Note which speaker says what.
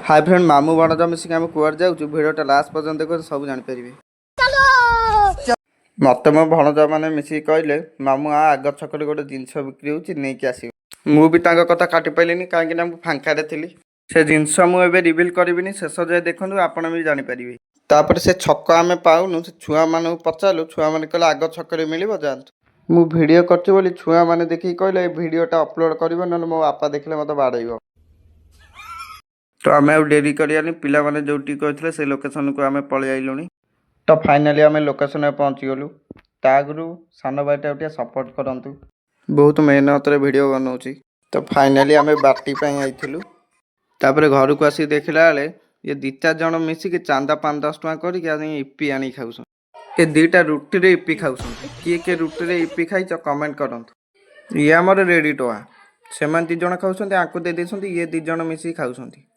Speaker 1: High friend, ମାମୁଁ ଭଣଜା ମିଶିକି ଆମେ କୁଆଡ଼େ ଯାଉଛୁ, ଭିଡ଼ିଓଟା ଲାଷ୍ଟ ପର୍ଯ୍ୟନ୍ତ ଦେଖନ୍ତୁ, ସବୁ ଜାଣିପାରିବେ। ମୋତେ ମୋ ଭଣଜା ମାନେ ମିଶିକି କହିଲେ, "ମାମୁଁ, ଆ ଆଗ ଛକରେ ଗୋଟେ ଜିନିଷ ବିକ୍ରି ହେଉଛି, ନେଇକି ଆସିବ।" ମୁଁ ବି ତାଙ୍କ କଥା କାଟି ପାରିଲିନି, କାହିଁକିନା ମୁଁ ଫାଙ୍କାରେ ଥିଲି। ସେ ଜିନିଷ ମୁଁ ଏବେ ରିଭିଲ୍ କରିବିନି, ଶେଷ ଯାଏ ଦେଖନ୍ତୁ, ଆପଣ ବି ଜାଣିପାରିବେ। ତାପରେ ସେ ଛକ ଆମେ ପାଉନୁ। ସେ ଛୁଆମାନଙ୍କୁ ପଚାରିଲୁ, ଛୁଆମାନେ କହିଲେ, "ଆଗ ଛକରେ ମିଳିବ, ଯାଆନ୍ତୁ।" ମୁଁ ଭିଡ଼ିଓ କରୁଛି ବୋଲି ଛୁଆମାନେ ଦେଖିକି କହିଲେ, "ଏ ଭିଡ଼ିଓଟା ଅପଲୋଡ଼ କରିବ, ନହେଲେ ମୋ ବାପା ଦେଖିଲେ ମୋତେ ବାଡ଼େଇବ।" ତ ଆମେ ଆଉ ଡେରି କରିବାନି। ପିଲାମାନେ ଯେଉଁଠି କହିଥିଲେ, ସେ ଲୋକେସନକୁ ଆମେ ପଳେଇ ଆଇଲୁଣି। ତ ଫାଇନାଲି ଆମେ ଲୋକେସନରେ ପହଞ୍ଚିଗଲୁ। ତା ଆଗରୁ ସାନ ଭାଇଟାକୁ ଟିକେ ସପୋର୍ଟ କରନ୍ତୁ, ବହୁତ ମେହନତରେ ଭିଡ଼ିଓ ବନଉଛି। ତ ଫାଇନାଲି ଆମେ ବାଟି ପାଇଁ ଆଇଥିଲୁ। ତାପରେ ଘରକୁ ଆସିକି ଦେଖିଲା ବେଳେ ଇଏ ଦୁଇ ଚାରି ଜଣ ମିଶିକି ଚାନ୍ଦା 5-10 ଟଙ୍କା କରିକି ଆଣି ଇପି ଆଣିକି ଖାଉଛନ୍ତି। ଏ ଦୁଇଟା ରୁଟିରେ ଇପି ଖାଉଛନ୍ତି। କିଏ କିଏ ରୁଟିରେ ଇପି ଖାଇଛ, କମେଣ୍ଟ କରନ୍ତୁ। ଇଏ ଆମର ରେଡ଼ି ଟୋକା। ସେମାନେ ଦୁଇ ଜଣ ଖାଉଛନ୍ତି, ଆଙ୍କୁ ଦେଇ ଦେଇଛନ୍ତି, ଇଏ ଦୁଇ ଜଣ ମିଶିକି ଖାଉଛନ୍ତି।